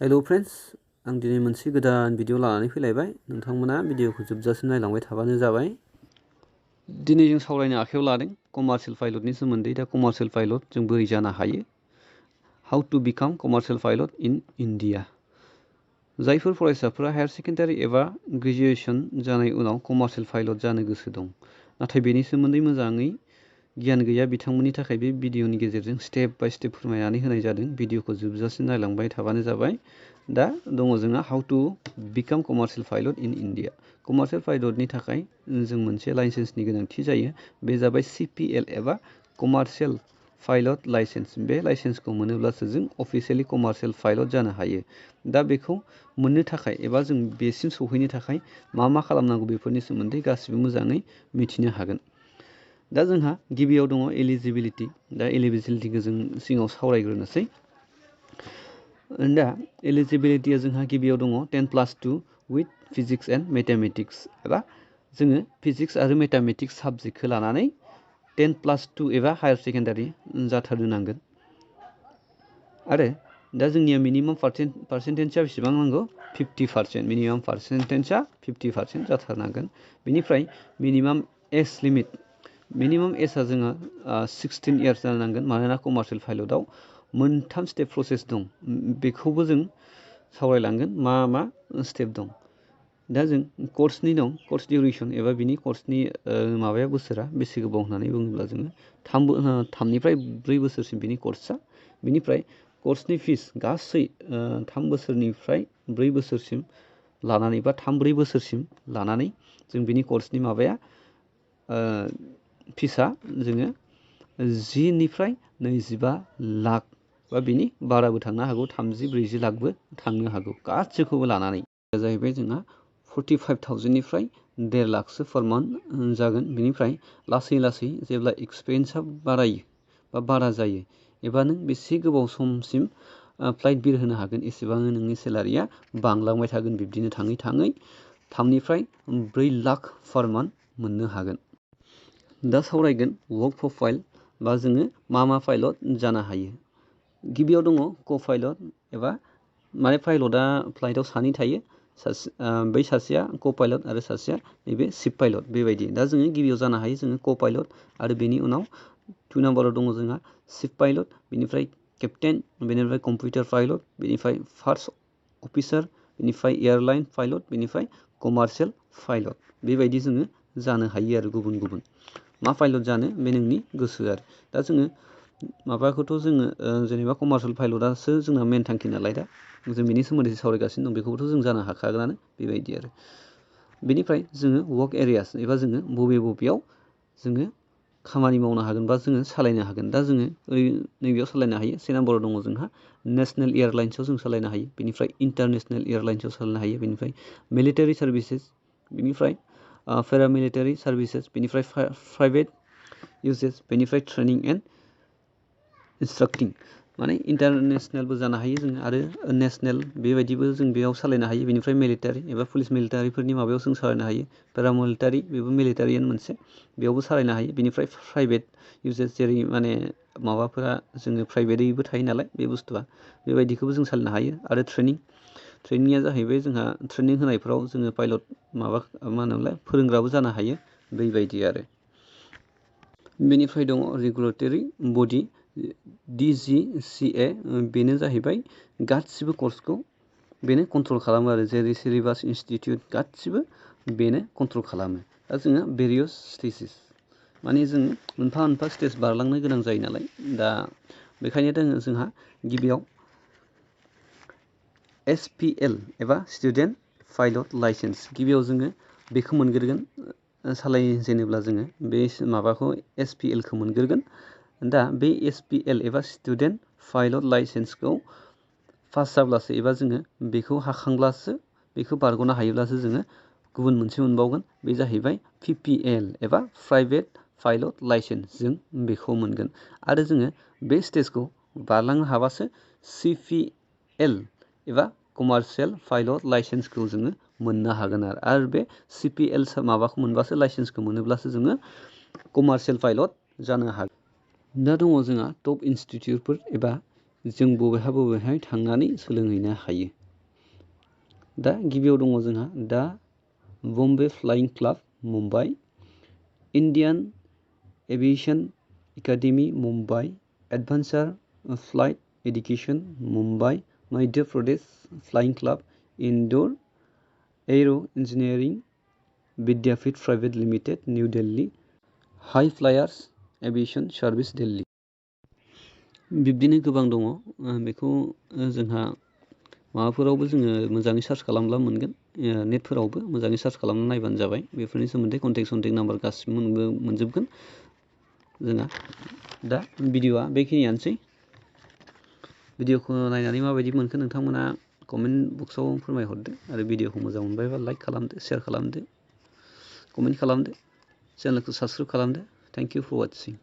Hello friends, आं दिनै मोनसे गोदान भिडिअ लानानै फैलायबाय। नोंथांमोना भिडिअखौ जोबजासिम नायलांबाय थाबानो जाबाय। दिनै जों सावरायनो आखायाव लादों कमार्शियल पाइलटनि सोमोन्दै। दा कमार्शियल पाइलट जों बोरै जानो हायो, how to become commercial pilot in India. जायफोर फरायसाफोरा हायार सेकेन्डारि एबा ग्रेजुएसन जानाय उनाव कमार्शियल पाइलट जानो गोसो दं, नाथाय बेनि सोमोन्दै मोजाङै गियान गैया, बिथांमोननि थाखाय बे भिडिअनि गेजेरजों स्टेप बाय स्टेप फोरमायनानै होनाय जादों। भिडिअखौ जोबजासिम नायलांबाय थाबानो जाबाय। दा दङ जोंहा how to become commercial pilot in India. Commercial पाइलटनि थाखाय जों मोनसे लाइसेन्सनि गोनांथि जायो। बे जाबाय CPL एबा कमार्शियल पाइलट लाइसेन्स। बे लाइसेन्सखौ मोनोब्लासो जों अफिसियेलि कमार्शियल पाइलट जानो हायो। दा बेखौ मोननो थाखाय एबा जों बेसिम सौहैनो थाखाय मा खालामनांगौ बेफोरनि सोमोन्दै गासिबो मोजाङै मिथिनो हागोन। दा जोंहा गिबियाव दङ एलिजिबिलिटि। दा एलिजिबिलिटिखौ जों सिगाङाव सावरायग्रोनोसै। दा एलिजिबिलिटिया जोंहा गिबियाव दङ 10+2 विथ फिजिक्स एन्ड मेथामेटिक्स, एबा जोङो फिजिक्स आरो मेथामेटिक्स साबजेक्टखौ लानानै 10+2 एबा हायार सेकेन्डारि जाथारनो नांगोन। आरो दा जोंनिया मिनिमाम पार्सेन्टेजआ बेसेबां नांगौ? 50%। मिनिमाम पार्सेन्टेजआ 50% जाथारनांगोन। बेनिफ्राय मिनिमाम एज लिमिट, मिनिमाम एजआ जोङो 16 इयार्स जानो नांगोन। मानोना कमार्शियल पाइलटआव मोनथाम स्टेप प्रसेस दं, बेखौबो जों सावरायलांगोन मा स्टेप दं। दा जों कर्सनि दं, कर्स डिउरेसन एबा बिनि कर्सनि माबाया बोसोरा बेसे गोबाव होननानै बुङोब्ला जोङो 3निफ्राय 4 बोसोरसिम बिनि कर्सआ। बिनिफ्राय कर्सनि फिस गासै 3 बोसोरनिफ्राय 4 बोसोरसिम लानानै बा 3-4 बोसोरसिम लानानै जों बिनि कर्सनि माबाया फिसा जोङो 10निफ्राय 25 लाख बा बिनि बाराबो थांनो हागौ, 30-40 लाखबो थांनो हागौ, गासैखौबो लानानै। जाहैबाय जोंहा 45,000निफ्राय 1.5 लाखसो पार मान्थ जागोन। बिनिफ्राय लासै लासै जेब्ला एक्सपिरियेन्सआ बारायो बा बारा जायो, एबा नों बेसे गोबाव समसिम फ्लाइट बिरहोनो हागोन, एसेबां नोंनि सेलारिया बांलांबाय थागोन। बिब्दिनो थाङै थाङै 3निफ्राय 4 लाख पार मान्थ मोननो हागोन। दा सावरायगोन वर्क प्रफाइल, बा जोङो मा पाइलट जानो हायो। गिबियाव दङ क-पाइलट, एबा माने पाइलटआ फ्लाइटआव सानै थायो, बै सासेया क-पाइलट आरो सासेया नैबे चिफ पाइलट, बेबायदि। दा जोङो गिबियाव जानो हायो जोङो क-पाइलट, आरो बेनि उनाव 2 नाम्बाराव दङ जोंहा चिफ पाइलट, बेनिफ्राय केप्टेन, बेनिफ्राय कम्पिउटार पाइलट, बेनिफ्राय फार्स्ट अफिसार, बेनिफ्राय एयारलाइन पाइलट, बेनिफ्राय कमार्शियल पाइलट। बेबायदि जोङो जानो हायो आरो गुबुन गुबुन। मा पाइलट जानो बे नोंनि गोसो आरो। दा जोङो माबाखौथ' जोङो जेनेबा कमार्शियल पाइलटआसो जोंना मेन थांखि नालाय, दा जों बेनि सोमोन्दै सावरायगासिनो दं, बेखौबोथ' जों जानो हाखागोनानो, बेबायदि आरो। बेनिफ्राय जोङो वर्क एरियास, एबा जोङो बबेयाव जोङो खामानि मावनो हागोन बा जोङो सालायनो हागोन। दा जोङो नैबेयाव सालायनो हायो। 3 नाम्बाराव दङ जोंहा नेसनेल एयारलाइन्सआव जों सालायनो हायो, बेनिफ्राय इन्टारनेसनेल एयारलाइन्सआव सालायनो हायो, बेनिफ्राय मिलिटारि सार्भिसेस, बेनिफ्राय पेरामिलिटारि सार्भिसेस, बेनिफ्राय प्राइभेट इउजेस, बेनिफ्राय ट्रेनिं एन्ड इन्सट्राक्टिं। माने इन्टारनेसनेलबो जानो हायो जों, आरो नेसनेल बेबायदिबो जों बेयाव सालायनो हायो। बेनिफ्राय मिलिटारि एबा पुलिस मिलिटारिफोरनि माबायाव जों सालायनो हायो। पेरामिलिटारि, बेबो मिलिटारियानो मोनसे, बेयावबो सालायनो हायो। बेनिफ्राय प्राइभेट इउजेस, जेरै माने माबाफोरा जोङो प्राइभेटैबो थायो नालाय बे बुस्थुआ, बेबायदिखौबो जों सालायनो हायो। आरो ट्रेनिंआ जाहैबाय जोंहा ट्रेनिं होनायफ्राव जोङो पाइलट मा होनोमोनलाय फोरोंग्राबो जानो हायो, बेबायदि आरो। बेनिफ्राय दङ रेगुलेटरि बडि, DGCA, बेनो जाहैबाय गासिबो कर्सखौ बेनो कन्ट्रल खालामो आरो, जेरै सिलेबास, इनस्टिटिउट गासिबो बेनो कन्ट्रल खालामो। दा जोङो भेरियास स्टेजेस, माने जों मोनफा मोनफा स्टेज बारलांनो गोनां जायो नालाय। दा बेखायनो जोंहा गिबियाव SPL एबा स्टुडेन्ट पाइलट लाइसेन्स, गिबियाव जोङो बेखौ मोनग्रोगोन। सालायजेनोब्ला जोङो बे माबाखौ SPL खौ मोनग्रोगोन। दा बे SPL एबा स्टुडेन्ट पाइलट लाइसेन्सखौ पास जाब्लासो, एबा जोङो बेखौ हाखांब्लासो, बेखौ बारग'नो हायोब्लासो जोङो गुबुन मोनसे मोनबावगोन। बे जाहैबाय PPL एबा प्राइभेट पाइलट लाइसेन्स, जों बेखौ मोनगोन। आरो जोङो बे स्टेजखौ बारलांनो हाबासो CPL एबा कमार्शियल पाइलट लाइसेन्सखौ जोङो मोननो हागोन आरो बे CPL माबाखौ मोनबासो, लाइसेन्सखौ मोनोब्लासो जोङो कमार्शियल पाइलट जानो हागोन। दा दङ जोंहा टप इनस्टिटिउटफोर एबा जों बबेहाय थांनानै सोलोंहैनो हायो। दा गिबियाव दङ जोंहा दा Bombay flying club Mumbai, Indian aviation academy Mumbai, advancer flight education Mumbai, Madhya Pradesh flying club, Indore aero' engineering Vidyapeeth private limited new Delhi, high flyers aviation service Delhi. बिब्दिनो गोबां दङ। बेखौ जोंहा माबाफोरावबो जोङो मोजाङै सार्च खालामब्ला मोनगोन। नेटफोरावबो मोजाङै सार्च खालामना नायबानो जाबाय। बेफोरनि सोमोन्दै कन्टेक्ट नाम्बार गासिबो मोनजोबगोन जोंहा। दा भिडिअ'आ बेखिनियानोसै। भिडिअ'खौ नायनानै माबायदि मोनखो नोंथांमोना कमेन्ट बक्सआव फोरमायहरदो आरो भिडिअ'खौ मोजां मोनबायबा लाइक खालामदो, शेयार खालामदो, कमेन्ट खालामदो, चेनेलखौ साबस्क्राइब खालामदो। Thank you for वाचिं।